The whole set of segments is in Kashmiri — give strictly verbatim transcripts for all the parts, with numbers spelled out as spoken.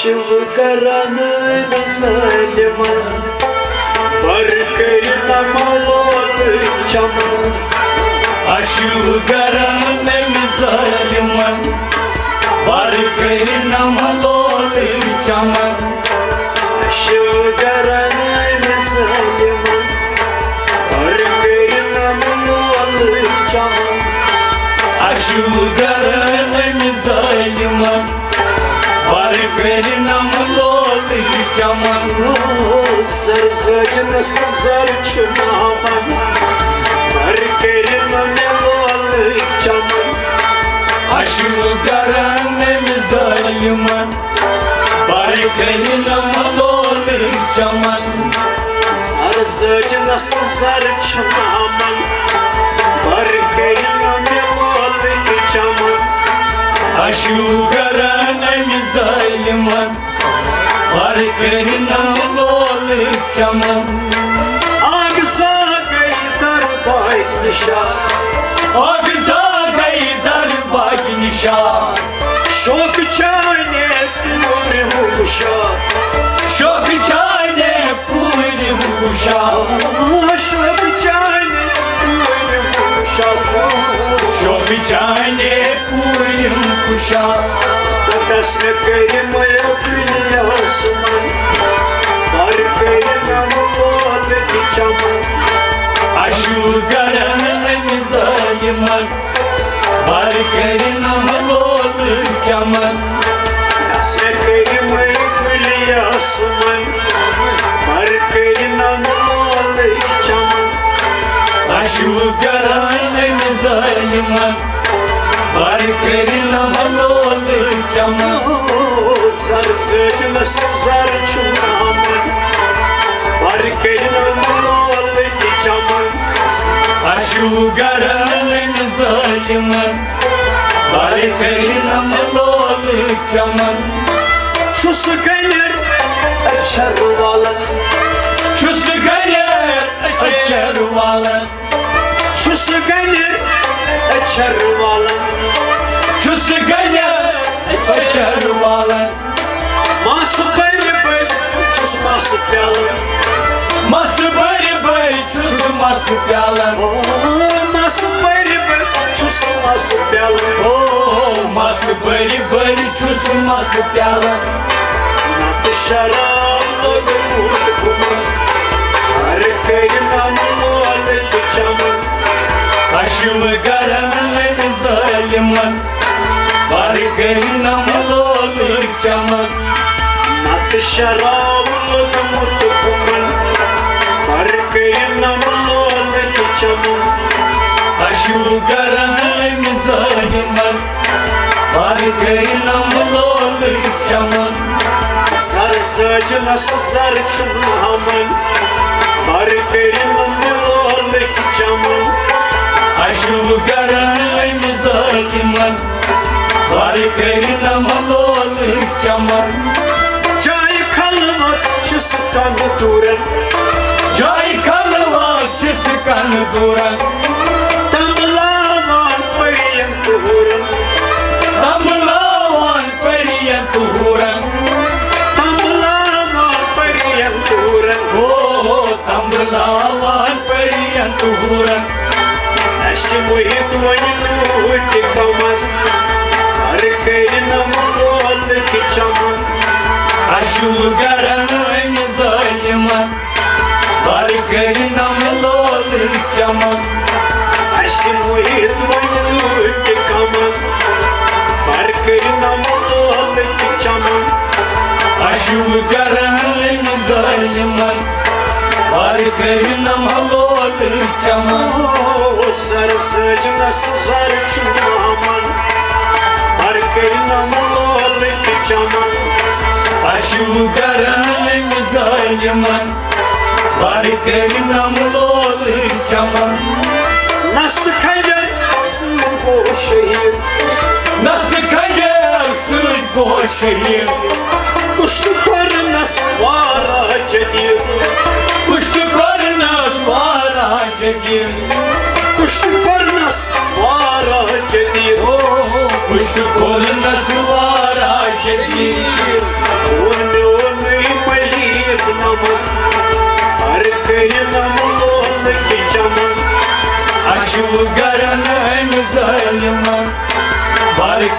شِو گرن ظٲلِمن، بر کٔرِنم لولہٕ چمن۔ اشِو گرن ظٲلِمن، بر کٔرِنم لولہٕ چمن۔ شِو گرن ظٲلِمن، بر کٔرِنم لولہٕ چمن۔ اشِو گرن ظٲلِمن، بر کٔرِنم لولٕکۍ چمن۔ زر زٲجنس زر چھُ ناوان، بر کٔرِنم لولٕکۍ چمن۔ اشِو گرن ظٲلِمن، بر کٔرِنم لولٕکۍ چمن۔ زر زٲجنس زر چھُ ناوان، بر کٔرِنم لولٕکۍ چمن۔ اشِو گرن ظٲلِمن، بر کٔرِنم لولٕکۍ چمن۔ اکھ زا گٔے درباگ نِشا، اکھ زا گٔے درباگ نِشا۔ شوق چانے پوٗرِ ہُنٛد شا، شوق چانے پوٗرِ ہُنٛد شا۔ شوق چانے پوٗرِ ہُنٛد شا، شوق چانے پوٗرِ ہُنٛد شا۔ تتس مےٚ کٔرۍ مَیو کُلۍ آسمان، بر کٔرِنم لولٕکۍ چمن۔ اشِو گرن ظٲلِمن، بر کٔرِنم لولٕکۍ چمن۔ تتس مےٚ کٔرۍ مَیو کُلۍ آسمان، بر کٔرِنم لولٕکۍ چمن۔ اشِو گرن ظٲلِمن، بر کٔرِنم لولٕکۍ چمن۔ زر زٲجنس زر چھُ ناوان، بر کٔرِنم لولٕکۍ چمن۔ اشِو گرن ظٲلِمن، بر کٔرِنم لولٕکۍ چمن۔ چھُس گنٮ۪ر اچھر والن، چھُس گنٮ۪ر اچھر والن۔ چھُس گنٮ۪ر اچھر والن، چھُس گنٮ۪ر اچھر والن۔ مَس بٔرۍ بٔرۍ چھُس مَس پیالن، مَس بٔرۍ بٔرۍ چھُس مَس پیالن۔ او، مَس بٔرۍ بٔرۍ چھُس مَس پیالن۔ او، مَس بٔرۍ بٔرۍ چھُس مَس پیالن۔ نتہٕ شراب لوٚگمُت گُمن، ہر کٔرۍ نم لولٕکۍ چمن۔ اشِو گرن ظٲلِمن، بر کٔرۍ نم لولٕکۍ چمن۔ نتہٕ شراب لوٚگمُت گُمن، بر کٔرۍ نم لولٕکۍ چمن۔ اشِو گرن ظٲلِمن، بر کٔرۍ نم لولٕکۍ چمن۔ زر زٲجنس زر چھُ ناوان، بر کٔرۍ نم لولٕکۍ چمن۔ اشِو گرن ظٲلِمن، بر کٔرۍ نم لولٕکۍ چمن۔ جایہِ خلوت چھُس کن دوٗرن، جایہِ خلوت چھُس کن دوٗرن۔ تمبلاوان پٔرِین تہٕ ہوٗرن، تمبلاوان پٔرِین تہٕ ہوٗرن۔ تمبلاوان پٔرِین تہٕ ہوٗرن۔ او، تمبلاوان پٔرِین تہٕ ہوٗرن۔ اسہِ مُہِت وۄنۍ لوٗٹہِ کمن، ہر کٔرۍ نم لولٕکۍ چمن۔ اشِو گرن ظٲلِمن، بر کٔرۍ نم لولٕکۍ چمن۔ اسہِ مُہِت وۄنۍ لوٗٹہِ کمن، بر کٔرۍ نم لولٕکۍ چمن۔ اشِو گرن ظٲلِمن، بر کٔرۍ نم لولٕکۍ چمن۔ او، زر زٲجنس زر چھُ ناوان، بر کٔرۍ نم لولٕکۍ چمن۔ اشِو گرن ظٲلِمن، بر کٔرۍ نم لولٕکۍ چمن۔ نستہٕ کھنجر سۭتۍ گوٚو شہیٖد، نستہٕ کھنجر سۭتۍ گوٚو شہیٖد۔ کُس تہٕ کوٚرنس واریاہ جدید، کُس تہٕ کوٚرنس واریاہ جدید۔ کُس تہٕ کوٚرنس واریاہ جدید۔ او، کُس تہٕ کوٚرنس واریاہ جدید۔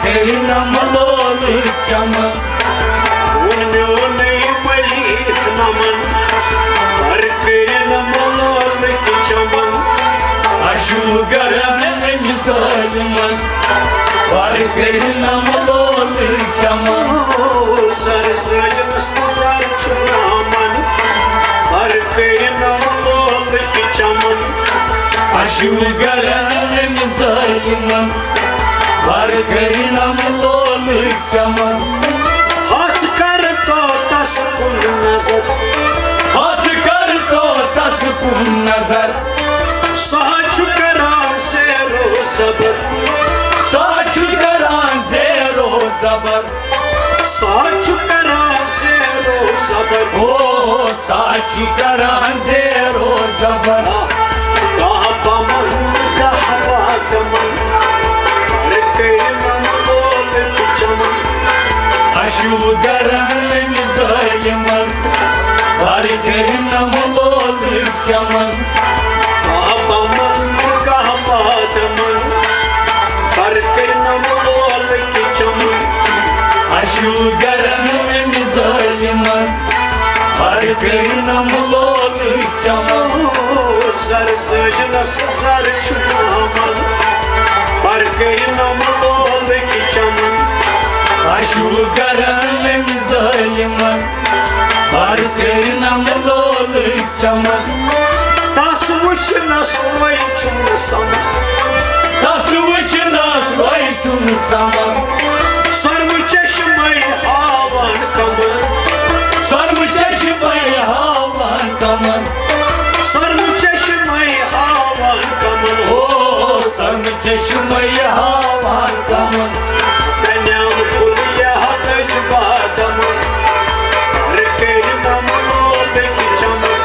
کٔرِنم لولٕکۍ چمن۔ ووٚن مےٚ ووٚنُے پلیت نمن، پر کٔرِنم لولٕکۍ چمن۔ اَشوب گرن أمۍ ظٲلمن، پر کٔرِنم لولٕکۍ چمن۔ او سر سجنس تہٕ سر چھُ نامن، پر کٔرِنم لولٕکۍ چمن۔ اَشوب گرن أمۍ ظٲلمن، پر کٔرِنم لولٕکۍ چمن۔ ہَژھ کر تو تس کُن نظر۔ ہَژھ کر تو تس کُن نظر۔ سُہ ہا چھُ کران زیر و زبر۔ سُہ ہا چھُ کران زیر و زبر۔ سُہ ہا چھُ کران زیر و زبر۔ او، سُہ ہا چھُ کران زیر و زبر۔ کاہ بمن، کاہ بادمن، پر کٔرِنم لولٕکۍ چمن۔ اَشوب گرن أمۍ ظٲلمن، پر کٔرِنم لولٕکۍ چمن۔ کاہ بمن، کاہ بادمن، پر کٔرِنم لولٕکۍ چمن۔ اَشوب گرن أمۍ ظٲلمن، پر کٔرِنم لولٕکۍ چمن۔ او سر سجنس سر چھُ نامن، پر کٔرِنم لولٕکۍ چمن۔ اَشوب گرن أمۍ ظٲلمن، پر کٔرِنم لولٕکۍ چمن۔ تس وٕچھنس وۄنۍ چھُم سمجھ۔ تس وٕچھنس وۄنۍ چھُم سمجھ۔ سۄرمہٕ چشمے ہاوان کمل۔ سۄرمہٕ چشمے ہاوان کمل۔ سۄرمہٕ چشمے ہاوان کمل۔ او، سۄرمہٕ چشمے ہاوان کمل۔ کنیام پھُل یا لٔج بادمن، پر کٔرِنم لولٕکۍ چمن۔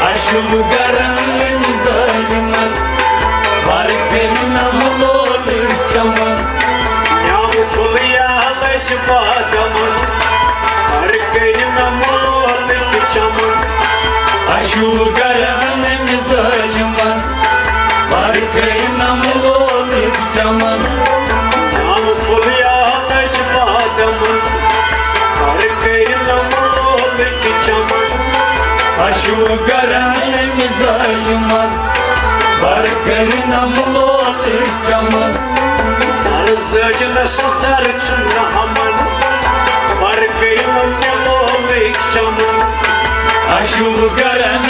اَشوب گرن أمۍ ظٲلمن، پر کٔرِنم لولٕکۍ چمن۔ کنیام پھُل یا لٔج بادمن، پر کٔرِنم لولٕکۍ چمن۔ اَشوب گرن أمۍ ظٲلمن، پر کٔرِنم لولٕکۍ چمن۔ کنیام پھُل یا لٔج بادمن، پر کٔرِنم لولٕکۍ چمن۔ اَشوب گرن أمۍ ظٲلمن، پر کٔرِنم لولٕکۍ چمن۔ سر سجنس سر چھُ نامن، پر کٔرِنم لولٕکۍ چمن۔ اَشوب گرن